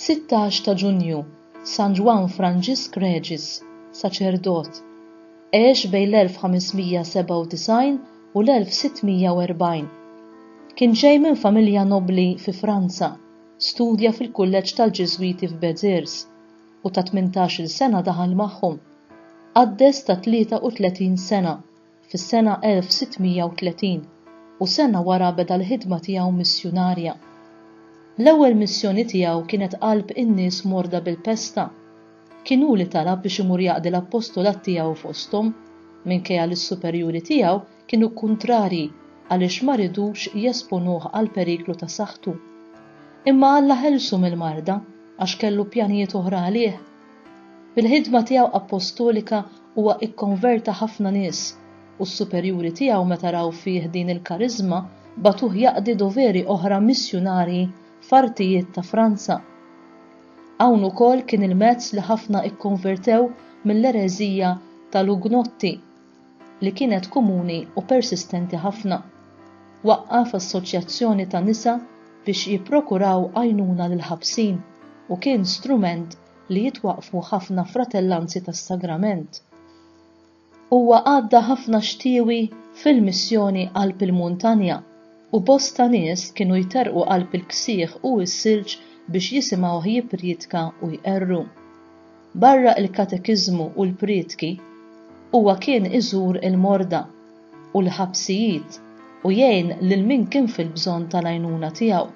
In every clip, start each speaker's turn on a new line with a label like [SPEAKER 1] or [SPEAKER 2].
[SPEAKER 1] 16 ta' Ġunju, San Ġwann Franġisk Regis, saċerdot. Għex bejn l-1597 u l-1640. Kien ġej minn familja nobbli fi Franza, studja fil-kulleġġ tal-Ġiżwiti f'Béziers u ta' tmintax-il sena daħal magħhom. Qaddes ta' 33 sena fis-sena 1630 u sena wara beda l-ħidma tiegħu missjunarja. L-ewwel missjoni tiegħu kienet qalb in-nies morda bil-pesta. Kien hu li talab biex imur jaqdi l-appostolat tiegħu fosthom, minkejja li s-superjuri tiegħu kienu kuntrarji għaliex ma ridux jesponuh għall-periklu ta' saħħtu. Imma Alla ħelsu mill-marda għax kellu pjanijiet oħra għalih. Bil-ħidma tiegħu appostolika huwa ikkonverta ħafna nies u s-superjuri tiegħu meta raw fih din il-kariżma bagħtuh jaqdi doveri oħra missjunarji f'artijiet ta' Franza. Hawn ukoll kien il-mezz li ħafna ikkonvertew mill-ereżija tal-Ugnotti li kienet komuni u persistenti ħafna. Waqqaf assoċjazzjoni ta' nisa biex jipprokuraw għajnuna lill-ħabsin u kien strument li jitwaqqfu ħafna fratellanzi tas-sagrament. Huwa għadda ħafna xtiewi fil-missjoni qalb il-muntanja u bosta nies kienu jterrqu qalb il-ksieħ u s-silġ biex jisimgħuh jipprietka u jqerru. Barra l-katekiżmu u l-prietki, huwa kien iżur il-morda u l-ħabsijiet u jgħin lil min kien fil-bżonn tal-għajnuna tiegħu.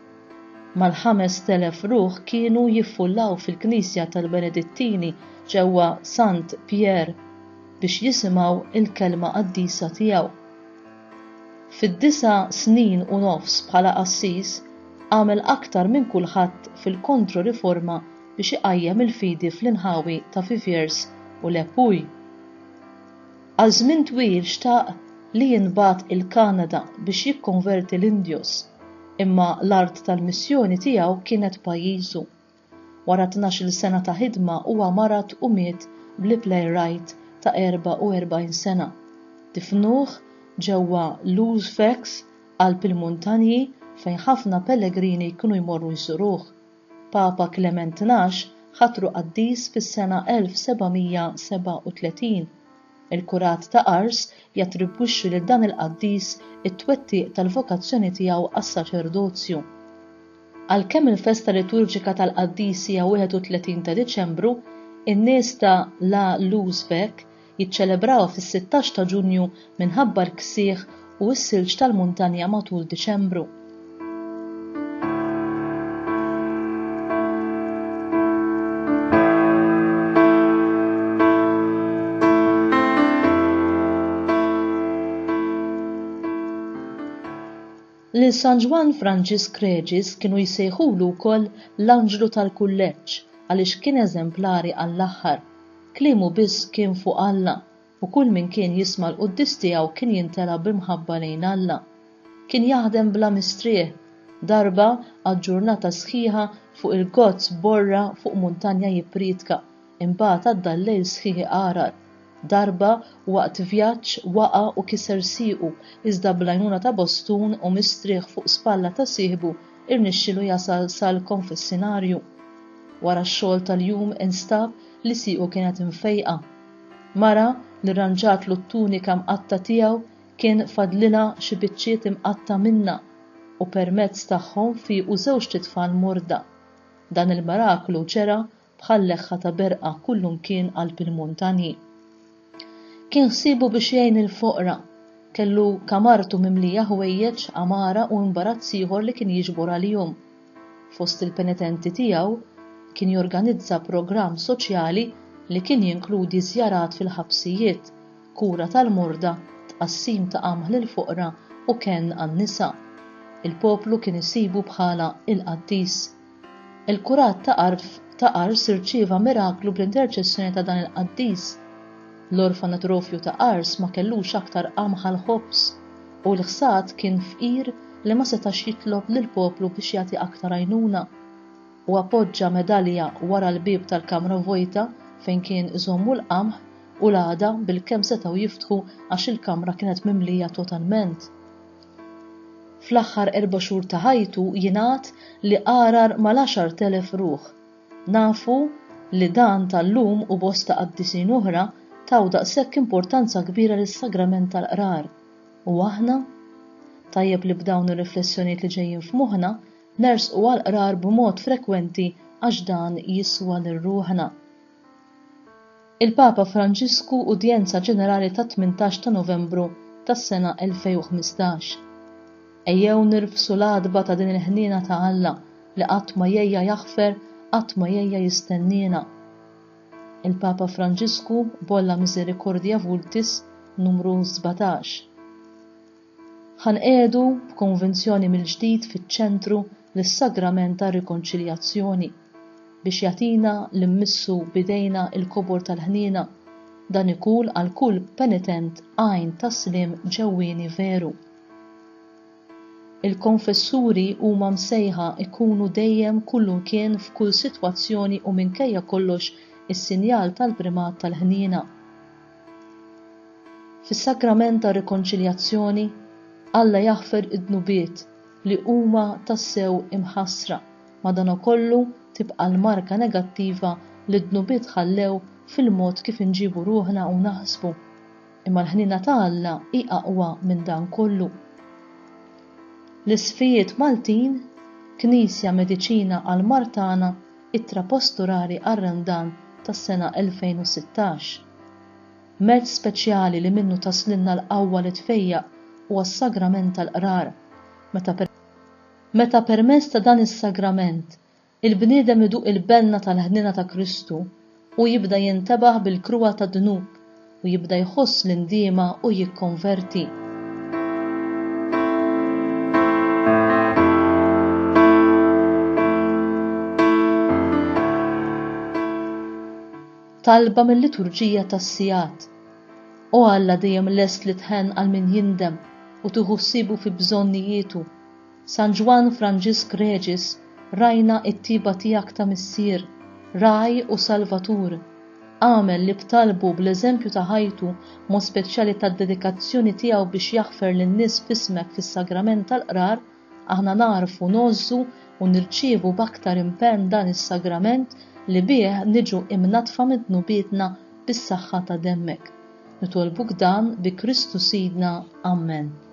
[SPEAKER 1] Mal-5,000 ruħ kienu jiffullaw fil-knisja tal-Benedittini ġewwa Sant Pierre biex jisimgħu l-kelma qaddisa tiegħu. Fid-disa' snin u nofs bħala qassis għamel aktar minn kulħadd fil-Kontro-Riforma biex iqajjem il-fidi fl-inħawi ta' Viviers u Le Puy. Għal żmien twil xtaq li jinbagħat il-Kanada biex jikkonverti l-Indjos, imma l-art tal-missjoni tiegħu kienet pajjiżu. Wara tnax-il sena ta' ħidma huwa marad u miet bl-playwright ta' 44 sena. Difnuh ġewwa Luzfex qalb il-muntanji fejn ħafna pellegrini kienu jmorru jżuruh. Papa Klement 12 ħatru qaddis fis-sena 1737. Il-kurat ta' Ars jattribwixxu lil dan il-qaddis it-twettiq tal-vokazzjoni tiegħu għas-saċerdozju. Għalkemm il-festa liturġika tal-qaddis hija 31 ta' Diċembru, in-nies ta' La Luzvec jiċċelebrawha fis-16 ta' Ġunju minħabba l-ksieħ u s-silġ tal-muntanja matul Diċembru. Lil San Ġwann Franġisk Regis kienu jsejħulu wkoll l-Anġlu tal-Kulleġġ għaliex kien eżemplari għall-aħħar. Kliemu biss kien fuq Alla u kull min kien jisma' l-quddies tiegħu kien jintela' b'imħabba lejn Alla. Kien jaħdem bla mistrieħ. Darba għad ġurnata sħiħa fuq il-gozz borra fuq muntanja jipprietka, imbagħad għadda l-lejl sħiħ iqarar. Darba, waqt vjaġġ, waqa' u kiser siequ, iżda bl-għajnuna ta' bostun u mistrieħ fuq spalla ta' sieħbu irnexxielu jasal sal-konfessinarju. Wara x-xogħol tal-jum instab li siequ kienet imfejqa. Mara, li rranġatlu t-tunika mqattgħa tiegħu, kien fadlilha xi biċċiet imqattgħa minnha u permezz tagħhom fiequ żewġt itfal morda. Dan il-miraklu ġera bħal leħħa ta' berqa kullumkien qalb il-muntanji. Kien ħsiebu biex jgħin il-foqra. Kellu kamartu mimlija ħwejjeġ, għamara u imbarazz ieħor li kien jiġbor għalihom. Fost il-penitenti tiegħu, kien jorganizza programm soċjali li kien jinkludi żjarat fil-ħabsijiet, kura tal-morda, tqassim ta' qamħ lill-foqra u kenn għan-nisa. Il-poplu kien isibu bħala il-qaddis. Il-kurat ta' Arf ta' Ars irċieva miraklu bl-interċessjoni ta' dan il-qaddis. L-orfanatrofju ta' Ars ma kellux aktar qamħ għall-ħobż u l-ħsad kien fqir li ma setax jitlob lill-poplu biex jagħti aktar għajnuna. Huwa poġġa medalja wara l-bieb tal-kamra vojta fejn kien iżommu l-qamħ u l-għada bilkemm setgħu jiftħu għax il-kamra kienet mimlija totalment. Fl-aħħar erba' xhur ta' ħajtu jingħad li għargħar mal-10,000 ruħ. Nafu li dan tal-lum u bosta qaddisin oħra taw daqshekk importanza kbira lis-sagrament tal-qrar. U aħna? Tajjeb li b'dawn ir-riflessjonijiet li ġejjin f'moħħna nersqu għall-qrar b'mod frekwenti għax dan jiswa lil ruħna. Il-Papa Franġisku Udjenza Ġenerali tat-18 ta' Novembru tas-sena 2015. Ejjew nirfsu l-għatba ta' din il-ħniena ta' Alla li qatt ma jgħejja jaħfer, qatt ma jgħejja jistenniena. Il-Papa Franġisku, Bolla Misericordia Vultis, numru 17. Ħa nqiegħdu b'konvinzjoni mill-ġdid fiċ-ċentru lis-Sagrament tar-Rikonċiljazzjoni, biex jagħtina li mmissu b'idejna l-kobor tal-ħniena, dan ikun għal kull penitent għajn ta' sliem ġewwieni veru. Il-konfessuri huma msejħa jkunu dejjem kullumkien f'kull sitwazzjoni u minkejja kollox is-sinjal tal-primat tal-ħniena. Fis-sagrament tar-Rikonċiljazzjoni, Alla jaħfer id-dnubiet li huma tassew imħassra, madankollu tibqa' l-marka negattiva li d-dnubiet ħallew fil-mod kif inġibu ruħna u naħsbu. Imma l-ħniena ta' Alla hi aqwa minn dan kollu. L-Isqfijiet Maltin, Knisja Mediċina għall-Mard Tagħna, Ittra Pastorali għar-Randan tas-sena 2016. Mezz speċjali li minnu taslilna l-qawwa li tfejjaq huwa s-sagrament tal-qrar. Meta Meta permezz ta' dan is-sagrament, il-bniedem iduq il-benna tal-ħniena ta' Kristu, hu jibda jintebaħ bil-kruha tad-dnub u jibda jħoss l-indiema u jikkonverti. Talba mil-Liturġija tas-Sigħat. O Alla dejjem lest li tħenn għal min jindem u tieħu ħsiebu fi bżonnijietu, San Ġwann Franġisk Regis rajna t-tieba tiegħek ta' Missier, Ragħaj u Salvatur. Agħmel li b'talbu u bl-eżempju ta' ħajtu, mod speċjali tad-dedikazzjoni tiegħu biex jaħfer lin-nies f'ismek fis-Sagrament tal-Qrar, Aħna nagħrfu ngħożżu u nirċievu b'aktar impenn dan is-sagrament li bih niġu imnaddfa minn dnubietna bis-saħħa ta' demmek. Nitolbuk dan bi Kristu Sidna. Ammen.